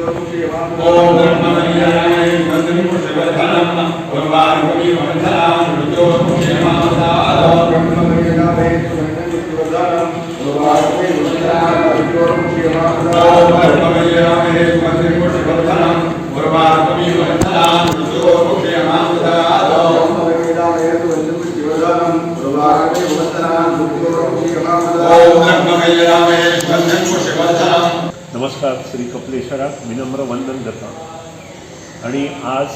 ओम ब्रह्ममय्याय सुगन्धिं पुष्टिवर्धनम् उर्वारुकमिव बन्धनान् मृत्योर्मुक्षीयमामृतात्। ओम ब्रह्ममय्याय सुगन्धिं पुष्टिवर्धनम् उर्वारुकमिव बन्धनान् मृत्योर्मुक्षीयमामृतात्। ओम ब्रह्ममय्याय सुगन्धिं पुष्टिवर्धनम्। नमस्कार. श्री कपलेश्वराक विनम्र वंदन करता आणि आज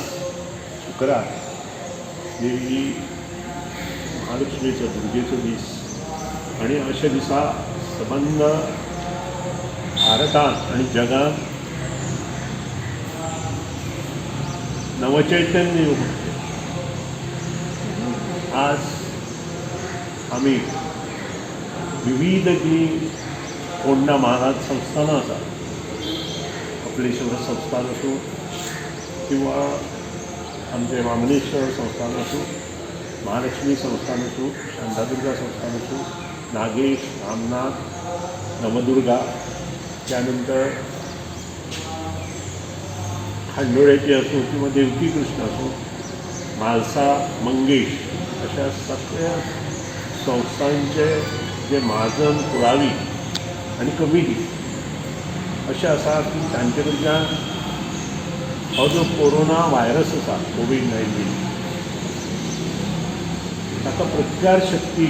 शुक्रार, देवी महालक्ष्मीचो, दुर्गेचो दीस आणि अशा दिसा सबंद भारतांत आणि जगात नवचैतन्य येवंक. आज आमी विविध जी फोंडा म्हालांत संस्थानां आसात, कपलेश्वर संस्थान आसूं किंवा आमचें वामनेश्वर संस्थान आसूं, महालक्ष्मी संस्थान आसूं, शांतादुर्गा संस्थान आसूं, नागेश, रामनाथ, नवदुर्गा, त्यानंतर खांडोळ्याची आसूं किंवा देवकी कृष्ण आसूं, म्हालसा मंगेश, अशा सगळ्या संस्थांचे जे म्हाजन, कुळावी आनी कमिटी अशें आसा की तांचे कडल्यान हो जो कोरोना व्हायरस आसा, कोवीड 19, ताका प्रतिकार शक्ती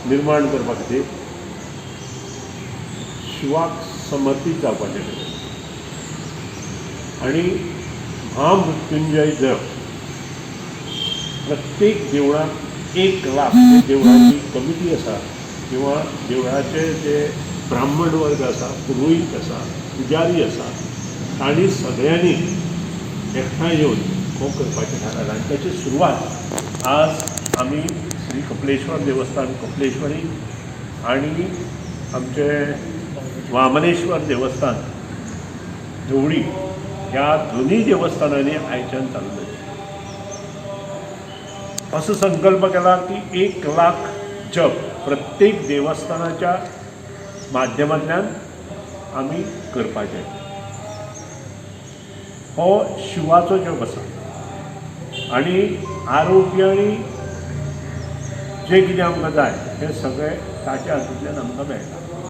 निर्माण करपा खातीर शिवाक समर्पीत जावपाचें आनी महामृत्युंजय जप प्रत्येक देवळांत 1 लाख जे देवळाची कमिटी आसा किंवा देवळाचे जे ब्राह्मण वर्ग आसा, पुरोहीत आसा, पुजारी आसा, तांणी सगळ्यांनी एकठांय येवन हो करपाचें थारायलां. आनी ताची सुरवात आज आमी श्री कपलेश्वर देवस्थान कपलेश्वरी आनी आमचे वामनेश्वर देवस्थान धवळी ह्या दोनूय देवस्थानांनी आयच्यान चालू जाली. असो संकल्प केला की 1 लाख जप प्रत्येक देवस्थानाच्या माध्यमांतल्यान आमी करपाचे. हो शिवाचो जप आसा आनी आरोग्य आनी जें कितें आमकां जाय तें सगळें ताच्या हातूंतल्यान आमकां मेळटा.